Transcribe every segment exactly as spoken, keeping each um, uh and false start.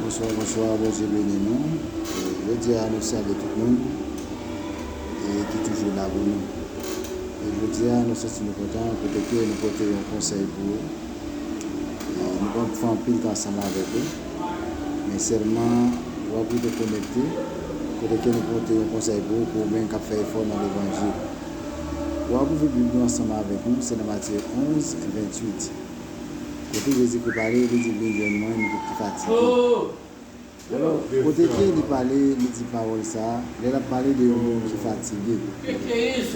Bonswa, bonswa, Bondye beni nou. E, jodi a, nou salye tout moun e ki toujou la pou nou. E jodi a, nou santi nou kontan kote ke nou pote yon konsèy pou ou. E, nou p ap fè anpil tan ansanm avèk ou, men sèlman w ap rete konekte kote ke nou pote yon konsèy pou ou, pou ou menm k ap fè efò nan levanjil. W ap ouvri Bib nou ansanm avèk nou, se nan Matye onz, venntuit. Kote Jezikri pale, li di, "Vin jwenn mwen, nou tout ki fatige." Alò, kote ke li pale, li di pawòl sa a, lè l ap pale de yon moun ki fatige.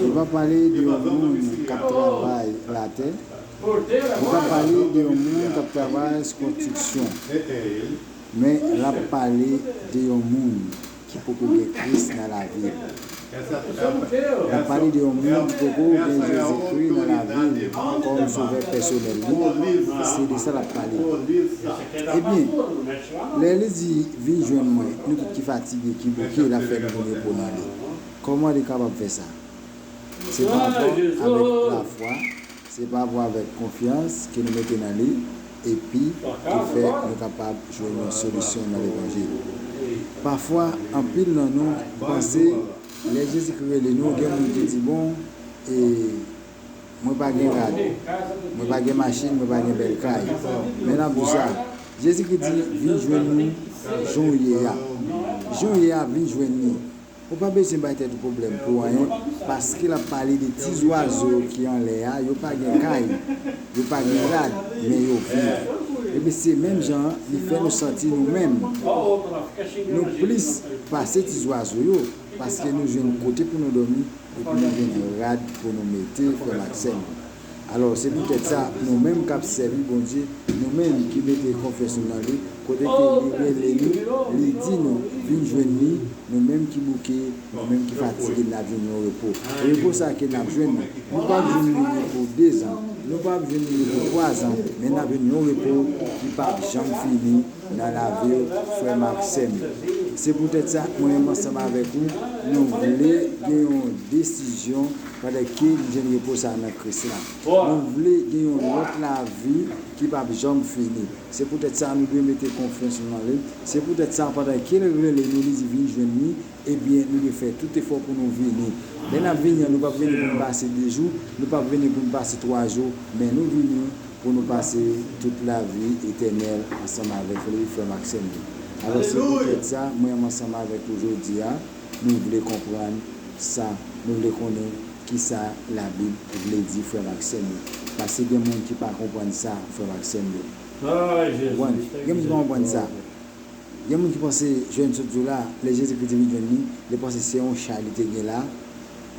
Li pa pale de yon moun k ap travay latè. Li pa pale de yon moun k ap travay sou konstriksyon. Men l ap pale de yon moun ki poko gen Kris nan lavi l. L ap pale de yon moun ki poko gen Jezikri nan lavi l kòm sovè pèsonèl li. Se de sa l ap pale. Ebyen, lè li di, "Vin jwenn mwen, nou tout ki fatige, ki bouke," l ap fè nou jwenn repo nan li. Kòman li kapab fè sa? Se pa rapò avèk lafwa. Se pa rapò avèk konfyans ke nou mete nan li, epi ki fè nou kapab jwenn yon solisyon nan levanjil. Pafwa, anpil nan nou panse, lè Jezikri rele nou, gen moun ki di, "Bon, e, mwen pa gen rad, mwen pa gen machin, mwen pa gen bèl kay." Men n ap di w sa, Jezikri di, "Vin jwenn li jan w ye a. Jan w ye a, vin jwenn li." Ou pa bezwen bay tèt ou pwoblèm pou anyen, paske l ap pale de ti zwazo ki anlè a, yo pa gen kay, yo pa gen rad, men yo viv. Ebyen, se menm jan an, li fè nou santi nou menm, nou plis pase ti zwazo yo, paske nou jwenn kote pou nou dòmi, epi nou jwenn rad pou nou mete, frè m ak sè m yo. Alò, se poutèt sa, nou menm k ap sèvi Bondye, nou menm ki mete konfyans nou nan li, kote ke li rele nou, li di nou, "Vin jwenn li, nou menm ki bouke, nou menm ki fatige, n ap jwenn yon repo." Repo sa a ke n ap jwenn nan, nou p ap jwenn li pou dezan, nou p ap jwenn li pou twazan, men n ap jwenn yon repo ki p ap janm fini nan lavi w, frè m ak sè m. Se poutèt sa, mwen menm ansanm avèk ou, nou vle gen yon desizyon pandan ke nou jwenn repo sa a nan Kris la. Nou vle gen yon lòt lavi ki p ap janm fini. Se poutèt sa, nou dwe mete konfyans nou nan li. Se poutèt sa, pandan ke l rele nou, li di, "Vin jwenn li," ebyen, nou dwe fè tout efò pou nou vini. Lè n ap vini an, nou p ap vini pou n pase de jou, nou p ap vini pou n pase twa jou, men nou vini pou nou pase tout lavi etènèl ansanm avèk li, frè m ak sè m yo. Alò, se poutèt sa, mwen menm ansanm avèk ou jodi a, nou vle konprann sa, nou vle konnen kisa Labib vle di, frè m ak sè m yo. Paske gen moun ki pa konprann sa, frè m ak sè m yo. Konprann? Gen moun ki pa konprann sa. Gen moun ki panse, jan n sot di w la, lè Jezikri di vin jwenn li, li panse se yon chay li te gen la,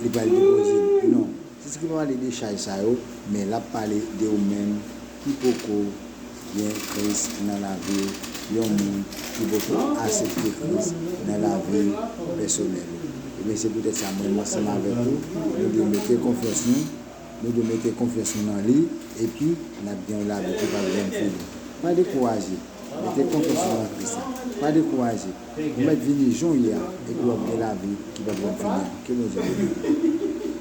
li pral depoze l. Non. Jezikri pa pale de chay sa yo, men l ap pale de ou menm ki poko gen Kris nan lavi w, yon moun ki poko aksepte Kris nan lavi pèsonèl ou. Ebyen, se poutèt sa, mwen menm ansanm avèk ou, nou dwe mete konfyans nou, nou dwe mete konfyans nou nan li, epi n ap gen yon lavi ki p ap janm fini. Pa dekouraje. Mete konfyans ou nan Kris la. Pa dekouraje. Ou mèt vini jan w ye a, epi w ap gen lavi ki p ap janm fini an. Ke Bondye beni w.